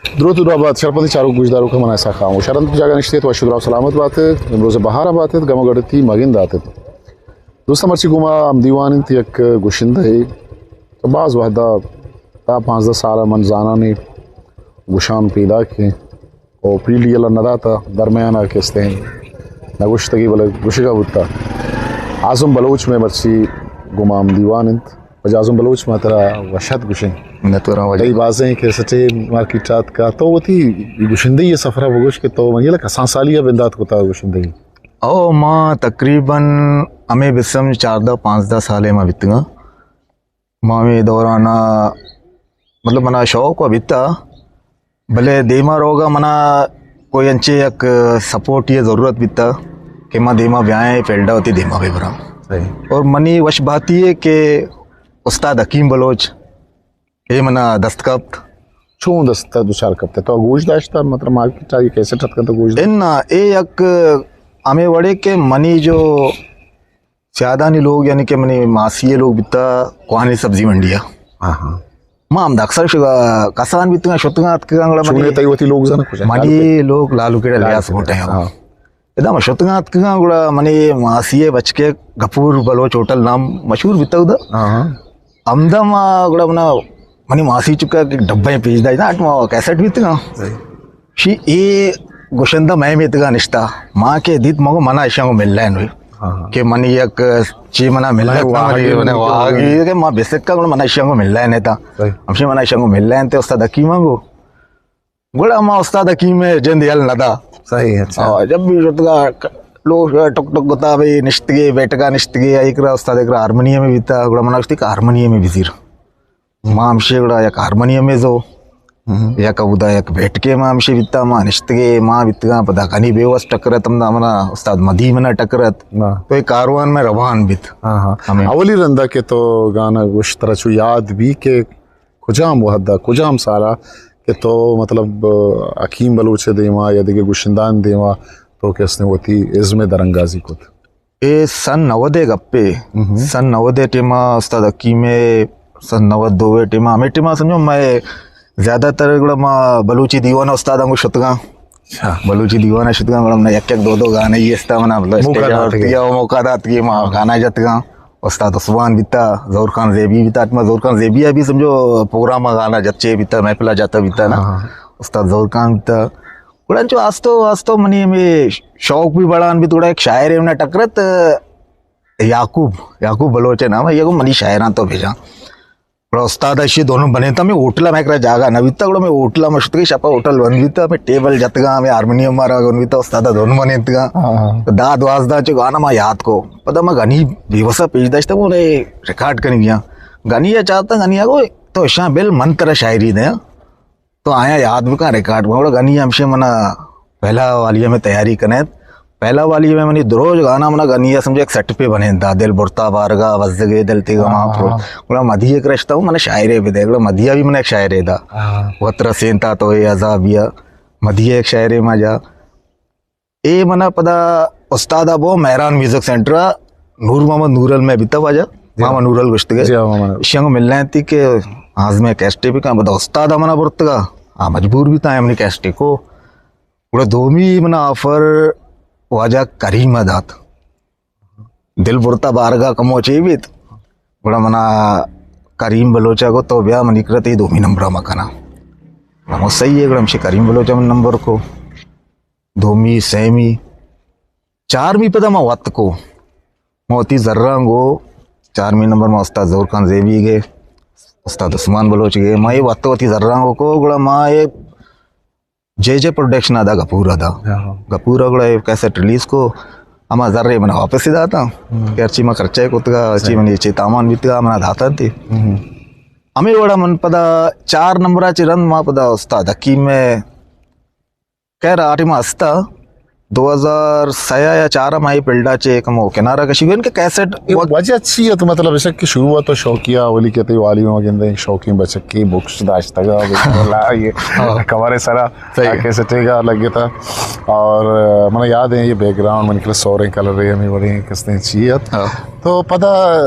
دروت و درا بات شرپندیں چاروک گوشداروک، من اسحاق خاموش۔ ہر انت جاگہ نشتے تو وش و درا سلامت بات ات، امروز بہار بات ات، گم گڑتی مگند آت ات۔ دوستاں، مرچی گوما ہم دیوان انت، یک گشندہ ہے، تو باز وحدہ تا پانزدہ سال من زانانی گشان پیدا کے او پیلی اللہ نداتا درمیان آ کستیں نگوشتگی بلے گشگا بوتا۔ اعظم بلوچ میں مرچی گوما ہم دیوان انت۔ واجہ اعظم بلوچ، ما ترا وش ات گوشیں۔ منت وراں واجہ۔ تئی بازیں کیسٹے مارکیٹ ءَ اتکا۔ تو وتی گشندہی ءِ سفر ءَ بگوش کہ تو منی لک کسان سالی ءَ بندات کتا گشندہی؟ او، ما تقریباً ہمے بسم چاردہ پانزدہ سالے ما بیتگاں۔ ما ہمے دوران ءَ، مطلب، منا شوق و بیتا، بلے دیما روگا منا کوئی انچے یک سپورٹی ضرورت بیتا کہ ما دیما بیائیں، فیلڈا وتی دیما ببراں۔ صحیح۔ اور منی وش بھاتی ہے کہ استاد حکیم بلوچ اے منا دست کپت۔ چون دست دچار کپت؟ تو گوش داشتا، مطلب، مارکیٹ آئی کیسٹ اتکا تو گوش داشتا؟ انا، اے یک ہمے وڑے کہ منی جو سیادانی لوگ، یعنی کہ منی ماسی لوگ بیتا کوہانی سبزی منڈی ءَ۔ ہاں، ہاں۔ ما ہم اکثر شگا کسان بیتگاں، شتگاں اتکگاں گڑا چونے منی، تئی وتی لوگ زانا کجا؟ منی لوگ لالو کیڑا، لالو لیاس کیڑا، گھوٹے ہاں۔ ہاں۔ ادا ما شتگاں اتکگاں گڑا منی ماسی بچکے گپور بلوچ ہوٹل نام مشہور بیتا ادا۔ ہاں، ہاں۔ ہمدا ما گڑا منا، منی ماسی چکا کہ ڈبہ پیش داشت، اٹ ما کیسٹ بیتگاں۔ صحیح۔ شی اے گشندہ مئے میتگا نشتا، ما کہ دیت مگو منا اشاں گو ملین ہوئی۔ ہاں، ہاں۔ کہ منی یک چی منا ملت نہ واہگی منی، منی واہگی کہ ما بسکا گڑا منا اشاں گو ملین تا۔ صحیح۔ ہمشی منا اشاں گو ملین تے استاد حکیم گو۔ گڑا ما استاد حکیم جند یل ندا۔ صحیح، اچھا۔ آ، جب بھی شتگا لوگ ٹک ٹک گتا بھئی نشتگے، بیٹگا نشتگے، ایکرا استاد ایکرا ہارمونیم بیتا، گڑا منا گشتی کہ ہارمونیم بزیر۔ ما ہمشی گڑا یک ہارمونیمے زو، ہم۔ یک اودا یک بیٹکے ما ہمشی بیتا، ما نشتگے، ما بیتگاں، پدا کنی بے وس ٹکرت، ہمدا منا استاد مدی منا ٹکرت۔ واہ۔ تو اے کاروان میں روان بیت۔ ہاں، ہاں۔ ہمیں۔ اولی رندا کہ تو گانا گوشت ترا چو یاد بی کہ کجام وہدا، کجام سالا کہ تو مطلب حکیم بلوچ دیما یا دگہ گشندان دیما تو کہ اس نے وتی ازم درنگازی کت؟ اے سن نود ءِ گپے۔ ہم۔ سن نود ءِ ٹیما استاد حکیم ءِ، سن نود دو ءِ ٹیما، ہمے ٹیما سمجھو میں زیادہ تر گڑا ما بلوچی دیوان استاداں کو شتگاں۔ اچھا۔ بلوچی دیوان شتگاں، گڑا منا یک یک دو دو گانے ہی استا منا، مطلب، موقع اسٹیج داتگی۔ آورتگی، موقع داتگی، ما ہاں۔ گانا جتگاں۔ استاد عثمان بیتا، ظہور خان زیبی بیتا، ما ظہور خان زیبی ابھی سمجھو پروگرام گانا جتچے بیتا، محفل جاتا بیتا نا۔ ہاں۔ استاد ظہور خان بیتا۔ گڑا انچو آستو آستو منی ہمے شوق بھی بڑان بیت۔ گڑا ایک شاعر ہے، انہیں ٹکرت، یعقوب، یعقوب بلوچ ہے نام ہے، یہ کو منی شاعراں تو بھیجا۔ گڑا استاد اشی دونوں بنے تا، میں ہوٹل میں کرا جاگا نہ بیتا، گڑا میں ہوٹل میں شتگی، شپا ہوٹل بند بیتا، میں ٹیبل جتگا، میں ہارمونیم مارا گن بیتا، استاد دونوں بنے تگا۔ ہاں۔ دا دوازدہ چو گانا ما یاد کو، پدا ما گنی بے وسا پیش داشتا، وہ نے ریکارڈ کرنی گیا۔ گنی یا چاہتا، گنی یا کو تو اشاں بل من ترا شاعری دے۔ تو آیاں یاد بکن، ریکارڈ بکن۔ گڑا گنی ہمشی منا پہلا والی میں تیاری کنیت۔ پہلا والی میں منی دروج گانا منا گنی سمجھے ایک سیٹ پہ بنے دا، دل برتا بارگا، وزگے دل تی گما ہاں۔ پر۔ گڑا مدی ایک رشتہ ہوں، منا شاعرے بدے۔ گڑا مدیا بھی منا ایک شاعرے دا۔ ہاں۔ وت رسینتا تو اے عذابیا۔ مدی ایک شاعرے ما جا۔ اے منا پدا استاد ابو مہران میوزک سینٹر ء نور محمد نورل میں بیتا واجہ، جی۔ محمد نورل گشتگے۔ جی، محمد نورل۔ شنگ ملنا تھی کہ آز میں کیسٹے بھی کہاں، پدا استاد منا برتگا، آ مجبور بھی تھا ہم نے کیسٹے کو۔ گڑا دومی منا آفر واجہ کریم ء دات۔ دل برتا بارگا کمو چے بیت۔ گڑا منا کریم بلوچا کو تو بیا منی کرتی دومی نمبر ما کنا۔ ہم صحیح ہے، گڑا ہمشی کریم بلوچا من نمبر کو۔ دومی، سیمی، چارمی پدا ما وت کو۔ ما وتی زراں گو، چارمی نمبر ما استاد ظہور خان زیبی گے، استاد عثمان بلوچ گے، ما اے وت وتی زراں گو کو، گڑا ما اے جے جے پروڈکشن ادا گپور ادا۔ ہاں، ہاں۔ گپور گڑا اے کیسٹ ریلیز کو، ہما زرے منا واپس ہی داتا۔ ہم۔ کہ ہرچی ما خرچہ کتگا، ہرچی صحیح۔ منی چے تامان بیتگا، منا داتا تے۔ ہم۔ ہمیں وڑا من پدا چار نمبر چے رند ما پدا استاد حکیم میں خیر، آ ٹیم استا، دو ہزار سئے یا چار ءَ ما اے فیلڈ ءَ چہ کمو کنارہ کشی گوین کہ کیسٹ اے وقت وجہ چی ات؟ مطلب، ایشک کہ شروعات تو شوقیہ اولی کہ تئی والی ما گندے شوقین بچکے بکس داشتگا، بسم اللہ، یہ ہاں۔ کمرے سرا صحیح۔ کیسٹے گا لگتا۔ اور من یاد ہے یہ بیک گراؤنڈ من کلے سوریں کلر رہے ہمیں بڑے کستے چی ات۔ ہاں۔ تو پدا، آ،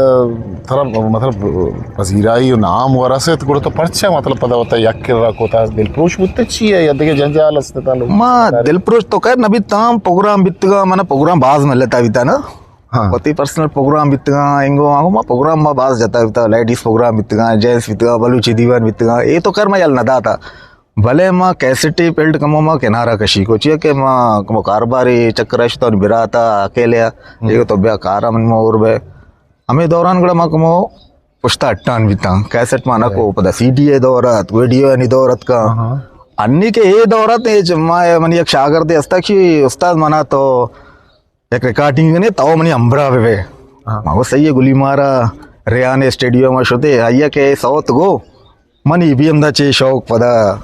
ترا مطلب پذیرائی و نام ورثت گڑا تو پرچا مطلب پدا وتا یک کرا کوتا دلپروش بوتے چی ہے یا دیگه جنجال است تعلق؟ ما دلپروش تو خیر نبی تام، پروگرام بیتگا، من پروگرام باز ملتا بیتا نا۔ ہاں۔ وتی پرسنل پروگرام بیتگا، انگو آنگو ما پروگرام ما باز جتا بیتا، لیڈیز پروگرام بیتگا، جینٹس بیتگا، بلوچی دیوان بیتگا، اے تو خیر ما یل نہ داتا۔ بلے ما کیسٹی فیلڈ کمو ما کنارہ کشی کو، چیا کہ ما کمو کاروباری چکر ءَ شتون براتا اکیلے آ، ہم۔ ایک تو بیا کارا من ما اور بے۔ ہمیں دوران گڑا ما کمو پشتا اٹان بیتاں، کیسٹ ما نہ کو، پدا سی ڈی اے دور ات، ویڈیو انی دور ات کا۔ ہاں۔ انی کے اے دور ات، اے چ-، ما، منی یک شاگرد ہستا کہ استاد منا تو یک ریکارڈنگ نے تو منی امبرا بے۔ ہاں۔ ما وہ صحیح ہے، گلی مارا ریان اسٹوڈیو ما شدے، آئیا کہ صوت گو، منی بھی ہمدا چے شوق پدا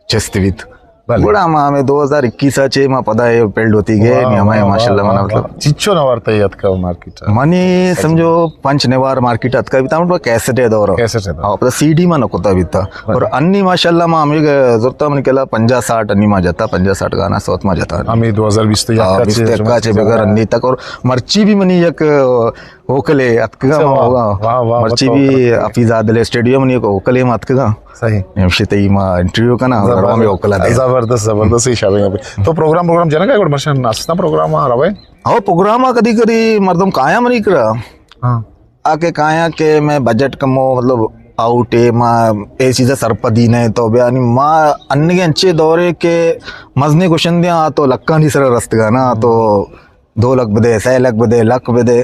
چست بیت۔ بلے۔ گڑا ما ہمیں دو ہزار اکیس ءَ چے ما پدا اے فیلڈ ہوتی گئے، واہ، نی ہمیں واہ، ماشاءاللہ واہ، منا واہ، مطلب واہ۔ چچو نہ ورتے یتکا مارکیٹ ءَ؟ منی سمجھو پنچ نوار مارکیٹ اتکا بیتا، ہم کیسٹ ہے دور۔ کیسٹ ہے دور۔ ہاں، پدا سی ڈی ما نہ کتا بیتا۔ بلے۔ اور انی ماشاءاللہ ما ہمیں زرتا من کلا پنجاہ ساٹھ انی ما جتا، پنجاہ ساٹھ گانا سوت ما جتا۔ ہمیں دو ہزار بیست ہاں، کا بیست چے، کا چے بغیر انی تک اور مرچی بھی منی یک اوکلے اتکگا اچھا، ما واہ، ہوگا۔ واہ، واہ، مرچی بہت بھی اوکلے۔ حفیظ عادل اسٹوڈیو منی اوکلے ما اتکگا۔ صحیح۔ ہمشی تئی ما انٹرویو کنا، زبردست، اور ہمیں اوکلا دے۔ زبردست، زبردست، یہ شابه۔ تو پروگرام، پروگرام جنگا گڑ مرشن اسنا پروگرام آ روے؟ ہاں، پروگرام آ کدی کدی مردم کایا منی کرا۔ ہاں۔ آ کہ کایا کہ میں بجٹ کمو، مطلب، آؤٹ ہے، ما اے چیزا سرپدی نہیں تو بیانی ما انگے انچے دورے کہ مزنے گشندے آ تو لکانی سر رستگا نا، تو دو لکھ بدے، سئے لکھ بدے، لکھ بدے۔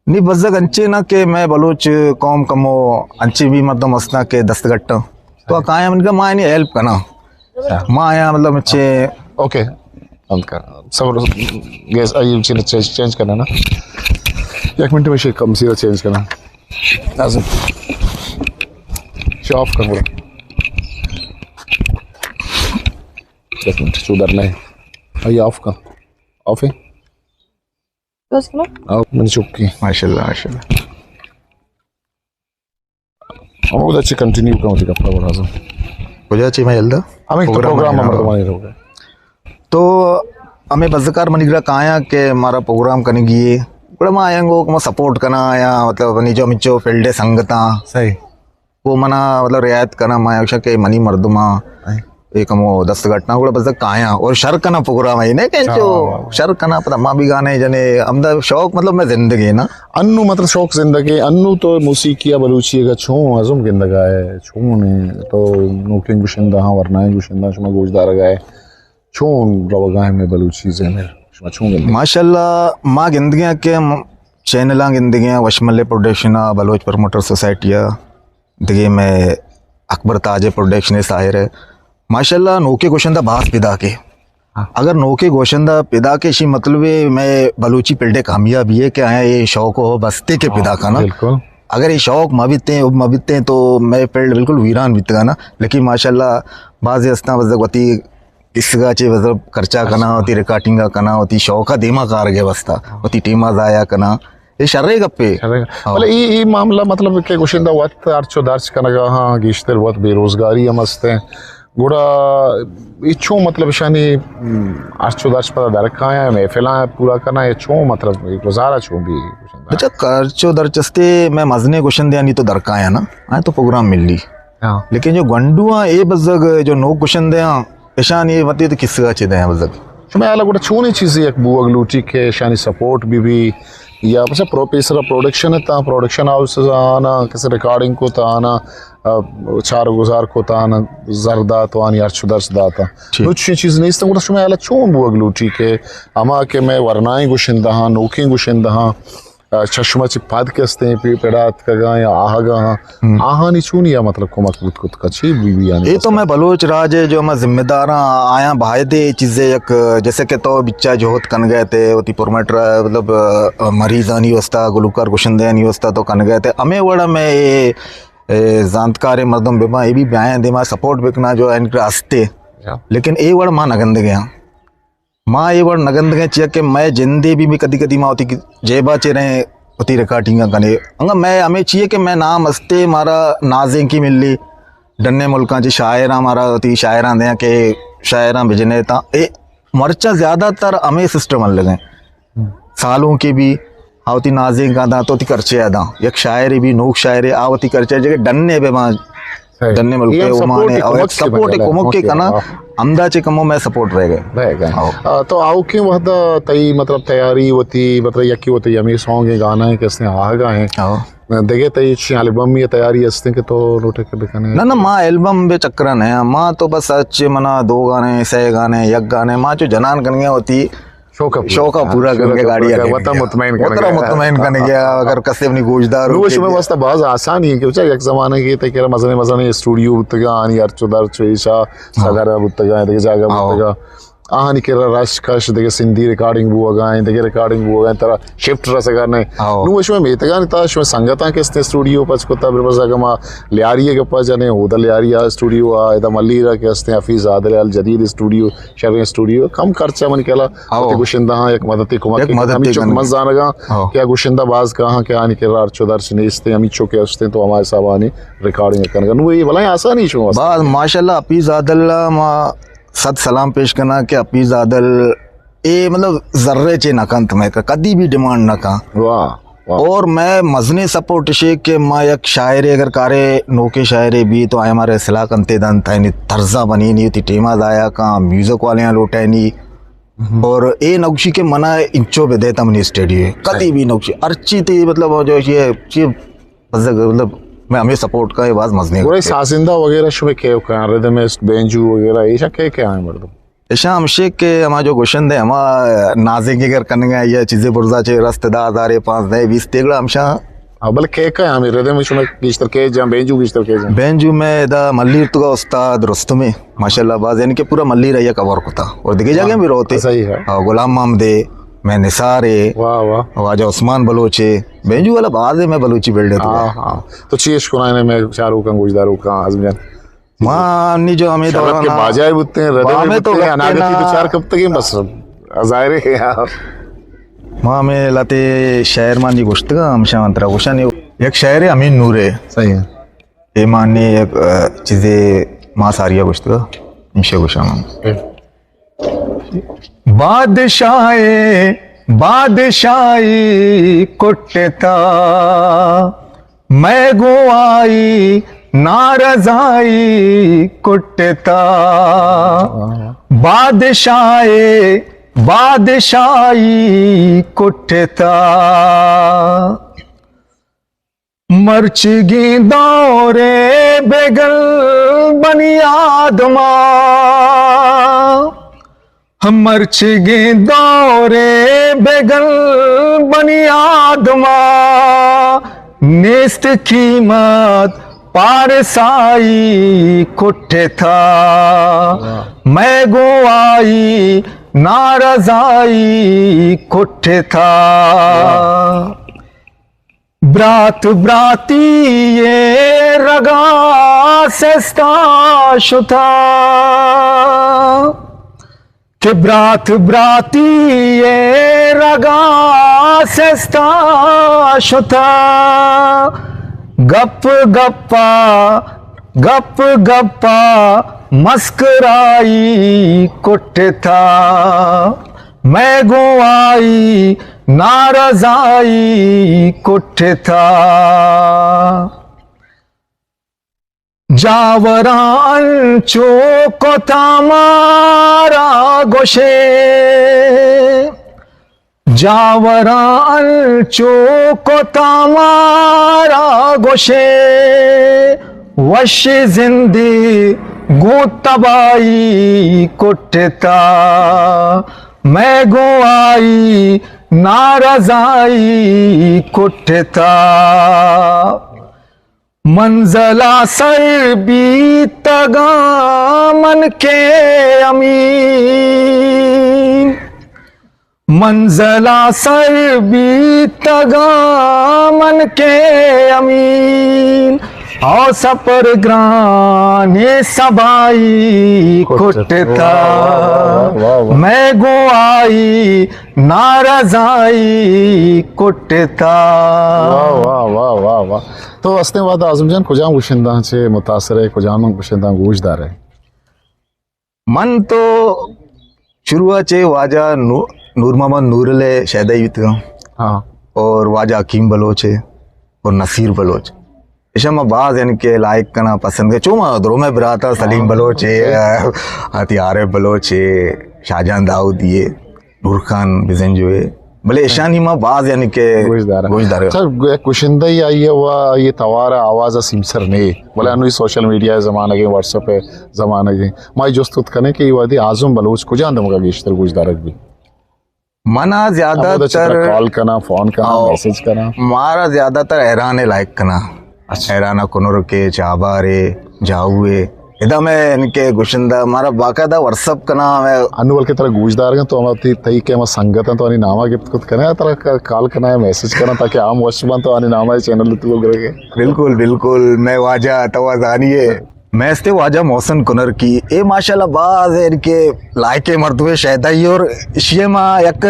نی بزگ انچے نہ کہ میں بلوچ قوم کمو انچے بھی مردم ہستاں کہ دستگٹاں۔ تو کایا من کہ ما انی ہیلپ کنا۔ اچھا۔ ما آیا مطلب انچے اوکے۔ بند کر۔ صبر، گیس آئی چینج، چینج کرنا نا۔ یک منٹ میں شے کم سی چینج کرنا۔ لازم۔ شے آف کر بڑا۔ یک منٹ، چو در نہیں۔ آئی آف کر۔ آف ہے؟ بس نا۔ آو، منی چکی۔ ماشاءاللہ، ماشاءاللہ۔ ہمودا چہ کنٹینیو کن وتی گپا گڑا۔ کجا چی میں یلدا؟ ہمیں تو پروگرام پروگرام ہم ہاں۔ مردمانی روگا۔ تو ہمیں بزکار منی گرا کایا کہ مارا پروگرام کنگی ہے۔ گڑا ما آیاں گو کہ ما سپورٹ کنا یا مطلب منی جو مچو فیلڈ سنگتاں۔ صحیح۔ وہ منا مطلب رعایت کنا، ما ایشا کہ منی مردماں۔ اے کمو دستگٹ نہ گڑا بزگ کایاں اور شر کنا پروگرام ہے، نہ کہ انچو ہاں۔ شر کنا پدا ما بھی گانے جنے، ہمدا شوق مطلب میں زندگی نا۔ انو مطلب شوق زندگی، انو تو موسیقی یا بلوچی کا چون ازم گندگا ہے، چون ہے، تو نوکیں گشندہ ہاں، ورنائیں گشندہ شما گوش دارگا ہے، چون روگا ہے میں بلوچی زہمر، شما چون گندگا؟ ماشاءاللہ، ما گندگیاں کہ ہم چینلاں گندگیاں، وشملے پروڈکشن آ، بلوچ پروموٹر سوسائٹی آ، دگہ مئے اکبر تاج ءِ پروڈکشن ءِ ساحر ءِ۔ ماشاءاللہ نوکیں گوشندہ باز پیداک ءِ۔ ہاں۔ اگر نوکیں گوشندہ پیداک ءِ، اشی مطلب ءِ مئے بلوچی فیلڈ ءِ کامیابی ءِ کہ آیاں اے شوق ءُ حب ہستے کہ ہاں، پیداک ءَ نا۔ بالکل۔ اگر اے شوق مہ بیتیں، حب مہ بیتیں تو مئے فیلڈ بالکل ویران بیتگ ءَ نا۔ لیکن ماشاءاللہ بازے ہستاں بزگ وتی کسگ ءَ چہ مطلب خرچہ کناں، وتی ریکارڈنگ ءَ کناں، وتی شوق ءَ دیما کارگ ءِ واسطہ، ہاں۔ وتی ٹیم ءَ ضائع کناں۔ اے شریں گپے۔ شریں۔ ہاں۔ بلے اے، اے معاملہ مطلب کہ گوشندہ وت ہرچ ءُ درچ کنگا ہاں، گیشتر وت بے روزگاری ہم است ایں۔ گڑا اے چون مطلب اشانی، م، ہرچ ءُ درچ پدا درکایاں، محفلاں پورا کناں، اے چون مطلب اے گزارہ چون بی گوشندہ؟ بچا ہرچ ءُ درچ استے، مئے مزنیں گوشندیانی تو درکایاں نا، آئیں تو پروگرام ملی۔ ہاں۔ لیکن جو گونڈو آں، اے بزگ جو نوک گوشندہ آں، اشانی وتی تو کسگ ءَ چہ دیں بزگ۔ شمئے ہیال ءَ گڑا چونیں چیزے یک بوگ لوٹی کہ اشانی سپورٹ بہ بی، یا مثلاً پرو-، پیسرا پروڈکشن اتاں، پروڈکشن ہاؤسز آناں، کسے ریکارڈنگ کت آناں، آ، چار گزار کت آناں، زر دات آنی ہرچ ءُ درچ دات آں۔ ٹھیک۔ نو چشیں چیز نیست، گڑا شمئے ہیال ءَ چون بوگ لوٹی کہ ہما کہ مئے ورنائیں گوشندہ آں، نوکیں گوشندہ آں، چہ شما چہ پد کہ استیں پی-، پڑا اتکگاں یا آہگاں، ہم۔ آہانی چونی یا مطلب کمک بوت کت کا چی بی بی یعنی اے تو مطلب؟ مئے بلوچ راج ءِ جو ہما ذمہ داراں آیاں باید اے چیزے یک جیسے کہ تو بچا جہد کنگئے تے وتی پروموٹر مطلب، آ، مریضانی واسطہ، گلوکار گشندہانی واسطہ تو کنگئے تے ہمے وڑا مئے اے، اے زانتکاریں مردم بباں، اے بھی بیاں دیما سپورٹ بکنا جو اینکرا ہستے۔ یا۔ لیکن اے وڑ ما نہ گندگیاں۔ ما اے وڑ نہ گندگیں، چیا کہ مئے جندے بھی، بھی کدی کدی ما وتی جیبا چے رہیں، وتی ریکارڈنگ کنے۔ انگا مئے ہمیں چیے کہ مئے نام ہستے، مارا نازینکی ملی، ڈنے ملکاں چے شاعراں مارا وتی شاعراں دیاں کہ شاعراں بجنے تا۔ اے مرچا زیادہ تر ہمیں سسٹم لگیں۔ سالونکی بھی آ وتی نازینکاں داں تو وتی کرچے آ داں۔ یک شاعرے بھی، نوک شاعرے، آ وتی کرچے جگہ ڈنے بے ما صحیح۔ ڈنے ملکے، اے ہم اومانے، سپورٹ، او یک کمک سے سپورٹ، بنے گا، کمک کے کمک کے کنا، بنے۔ ہمدا چے کمو مئے سپورٹ رہ گئے۔ رہ گئے۔ ہاں۔ آ، تو آؤکیں وہدا تئی مطلب تیاری وتی، مطلب یکی وتی ہمیں سانگ گانا ہے کہ اس نے آہگا ہیں۔ ہاں۔ دگہ تئی چی البم یہ تیاری ہستیں کہ تو لوٹے کہ بکنے؟ نہ، نہ، ما البم بے چکرا نہ، ما تو بس اچ منا دو گانے، سے گانے، یک گانے، ما چو جنان کنگے ہوتی شوق ءَ پورا، شوق ءَ پورا کنگے، گاڑی ءَ وطن مطمئن کنگے۔ وطن مطمئن کنگے، اگر کسے اپنی گوشدار نو ہو شمے واسطہ باز آسانی ہے کہ بچار یک زمانے کے تے کرا مزنے مزنے اسٹوڈیو بوتگا، آنی ہرچو درچو ایشا صدر بوتگا، دیگه جاگہ بوتگا۔ آہانی کرا رش کش، دیگه سندھی ریکارڈنگ بوگا ہیں، دیگه ریکارڈنگ بوگا ہیں، ترا شفٹ رسگا نہیں۔ نو شمے میتگانی تا شمے سنگتاں کے استے اسٹوڈیو پچ کتا، بر بس اگما لیاری گپا جنے، اودا لیاری آ اسٹوڈیو آ، ادا ملیرا کے استے حفیظ عادل الجدید اسٹوڈیو، شریں اسٹوڈیو، کم خرچہ منی کلا، ہاں۔ وتی گشندہ ہاں، یک مددی کمک یک مددی ہمیں چک کنگے۔ من زانگا ہاں۔ کہ گشندہ باز کہاں کہ آنی کرا ہرچو درچ نیستے، ہمیں چک ہستے تو ہمارے صاحبانی ریکارڈنگ کنگا۔ نو یہ بلائیں آسانی شما واسطہ۔ باز ماشاءاللہ، حفیظ عادل ما صد سلام پیش کناں کہ حفیظ عادل اے مطلب ذرے چے نہ کنت، میں کدی بھی ڈیمانڈ نہ کاں۔ واہ، واہ۔ اور میں مزنیں سپورٹ شے کہ ما یک شاعرے اگر کارے نوکے شاعرے بھی تو آئے ہمارے سلاح کنتے دنت، یعنی طرزہ بنینی، تی ٹیما ضائع کاں، میوزک والے یہاں لوٹائنی۔ اور اے نوشی کہ منا انچو بہ دیتا منی اسٹوڈیو ہے، کدی بھی نوشی، ہرچی تی مطلب جو یہ چیز بزگ، مطلب، میں ہمیں سپورٹ کا، یہ باز مزنیں گڑا کرتے۔ سازندہ وغیرہ شمے کے کہاں، ردمسٹ، بینجو وغیرہ، ایشا کے کے آئیں مردم؟ ایشا ہمشے کہ ہما جو گشندے، ہما نازے کے گر کنگا، یا چیزیں برزا چے رست دا ہزار پانزدہ بیس تیگڑا ہمشا۔ ہاں، بلے کے کے ہمیں ردم شمے گیشتر کے جان، بینجو گیشتر کے جان؟ بینجو میں دا ملیر تو کا استاد رستمے، ماشاءاللہ باز، یعنی کہ پورا ملیر آیا کور کتا۔ اور دیگه جگہ بھی روتے۔ صحیح ہے۔ ہاں، غلام محمد ہے، میں نثار ہے، واہ، واہ۔ واجہ عثمان بلوچ ہے، بینجو والا باز ہے، میں بلوچی بیلڈ ہے تو ہاں، ہاں۔ تو چیش کنائے نے میں شاہ رخ خان، گوشدارو خان، اعظم جان۔ ما انی جو ہمیں شرف دوران کے باجائے بوتے ہیں، ردے بامے میں تو بوتے ہیں، گپتے اناگتی نا۔ تو چار کب تک ہیں بس، ظاہر ہے یار۔ ما ہمیں لاتے شاعر مان جی گوشتگا، ہم شاہ انترا گوشانی۔ یک شاعر ہے امین نور ہے۔ صحیح ہے۔ اے مانی یک، آ، چیزے ما ساریا گوشتگا، ہمشے گوشاں۔ بادشاہ بادشاہی کٹتا، میں گوں آئی نارضائی کٹتا۔ بادشاہ بادشاہی کٹتا۔ مرچگیں دورے بگل بنی آدما، مرچگیں دورے بگل بنی آدما، نیست قیمت پارسائی کٹتا۔ میں گوں آئی نارضائی کٹتا۔ برات براتی ءِ رگا سستا شتا، کہ برات براتی ءِ رگا سستا شتا۔ گپ گپا، گپ گپا مسکرائی کٹتا۔ مئے گوں آئی نارضائی کٹتا۔ جاوراں انچو کتا مارا گوشے، جاوراں انچو کتا مارا گوشے، وش زندی گوں تباہی کٹتا۔ مئے گوں آئی نارضائی کٹتا۔ منزلا سر بیتگاں من کہ امین، منزلا سر بیتگاں من کہ امین، او سپر گران سبائی کٹتا، واہ، واہ، واہ، واہ۔ میں گوں آئی نارضائی کٹتا۔ واہ، واہ، واہ، واہ، واہ۔ تو استیں وہد اعظم جان کجام گشنداں چے متاثر ئے، کجام گشنداں گوش دار ئے؟ من تو شروع ءَ چہ واجہ نو-، نور محمد نورل ءِ شیدائی بیتگاں۔ ہاں۔ اور واجہ حکیم بلوچ ءِ اور نصیر بلوچ۔ ایشاں ما باز یعنی کہ لائک کناں، پسند کناں۔ چو ما درو مئے برات ءَ سلیم بلوچ ءِ، آتی عارف بلوچ ءِ، شاہجان داؤدی ءِ، نور خان بزنجو ءِ۔ بلے ایشانی ما باز یعنی کہ گوش داراں۔ گوش داراں۔ اچھا، گو-، یک گشندہ ہی آئی ہے، وہ یہ توار آواز سیمسر نہیں، بلے انو سوشل میڈیا زمانہ کے، واٹس ایپ زمانہ کے، ما یہ جست کت کنیں کہ یہ وادی اعظم بلوچ کجا اندم کا گیشتر گوش دارک بھی؟ منا زیادہ ہمودا چہ ترا تر کال کناں، فون کناں، او، میسج کناں۔ مارا زیادہ تر ایران ءَ لائک کناں۔ اچھا۔ ایران ءَ کنر کے، چابار ءَ، جاؤ ءَ۔ ادا میں ان کے گشندہ مارا باقاعدہ واٹس ایپ کناں میں۔ انو بلکہ ترا گوش دارگاں تو ہما تئی، تئی کہ ہما سنگت ہیں تو آنی ناما گپت کت کناں، ترا ک-، کال کناں، میسج کناں تاکہ عام وش بنت تو آنی ناما چینل تو گرگے۔ بالکل، بالکل۔ میں واجہ تو زانی ہے۔ میں استے واجہ محسن کنرکی، اے ماشاءاللہ باز ایر کے لائق مردمے شیدائی اور اشی ما یک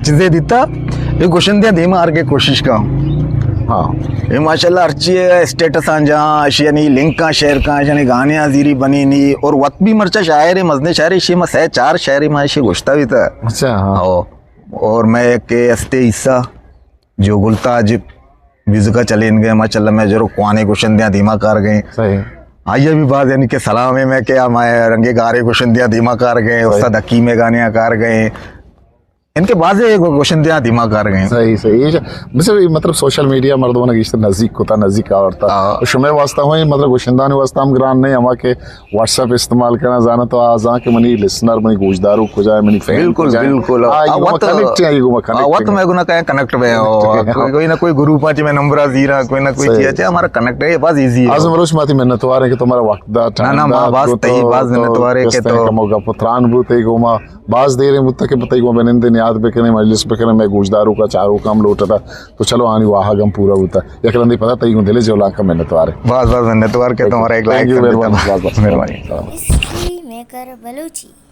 چیزے دیتا، اے گشندیاں دیما آر کے کوشش کا۔ ہاں۔ اے ماشاءاللہ ہرچی ہے اسٹیٹس آں جاں، اشی یعنی لنک آں شیئر کا، اشی یعنی گانے آں زیری بنینی اور وت بھی مرچا شاعر ہے، مزنے شاعر ہے، اشی ما سہ چار شاعر ما اشی گوشتا بھی تھا۔ اچھا، ہاں۔ او، اور میں کہ استے حصہ جو گلتاج میوزک ءَ چلین گئے، ماشاءاللہ میں جرو کوانے گشندیاں دیما کار گئے۔ صحیح۔ آئیے بھی باز یعنی کہ سلام ہے میں کہ ہمارے رنگے گارے گشندیاں دیما کار گئے، صحیح۔ استاد حکیم گانے کار گئے۔ ان کے بازے گشندیاں دیما کار گئے۔ صحیح، صحیح۔ یہ بس یہ مطلب سوشل میڈیا مردماں گیشتر نزدیک کتا، نزدیک آورتا۔ ہاں۔ شمے واسطہ ہوئی، مطلب گشندانی واسطہ ہم گران نہیں، ہما کہ واٹس ایپ استعمال کرنا زانا تو آ زان کہ منی لسنر، منی گوشدارو کجا ہے، منی فین بالکل، کجا ہے۔ بالکل۔ آ، آ، ایگو ما وت، کنیکٹ ہے، ایگو ما کنیکٹ آ، وت ہے۔ میں گنا کہیں کنیکٹ بے ہو۔ کنیکٹ ہے۔ کوئی، کوئی نہ کوئی گروپ آ چی میں نمبر آ زیرا، کوئی نہ کوئی صحیح۔ چیز آ چی ہمارا کنیکٹ ہے، بس ایزی ہے۔ اعظم بلوچ ماتی منتوار ہیں کہ تمہارا وقت دا، نہ، نہ، ٹائم ما دا، باز تو تئی، تو باز تو منتوار ہے کہ کس طرح تو کمو گپ و تران بوتے گو ما باز دیریں بوتا کہ تئی گو بنندے نیاد بکنے، مجلس بکنے، میں گوشدارو کا چارو کام لوٹتا۔ تو چلو آنی واہگ ہم پورا بوتا۔ یک رندے پدا تئی گوں دل جولان کا منتوار ہے۔ باز باز منتوار کہ تمہارا ایک لائک کر دیتا۔ باز باز مہربانی۔ ہسٹری میکر بلوچی۔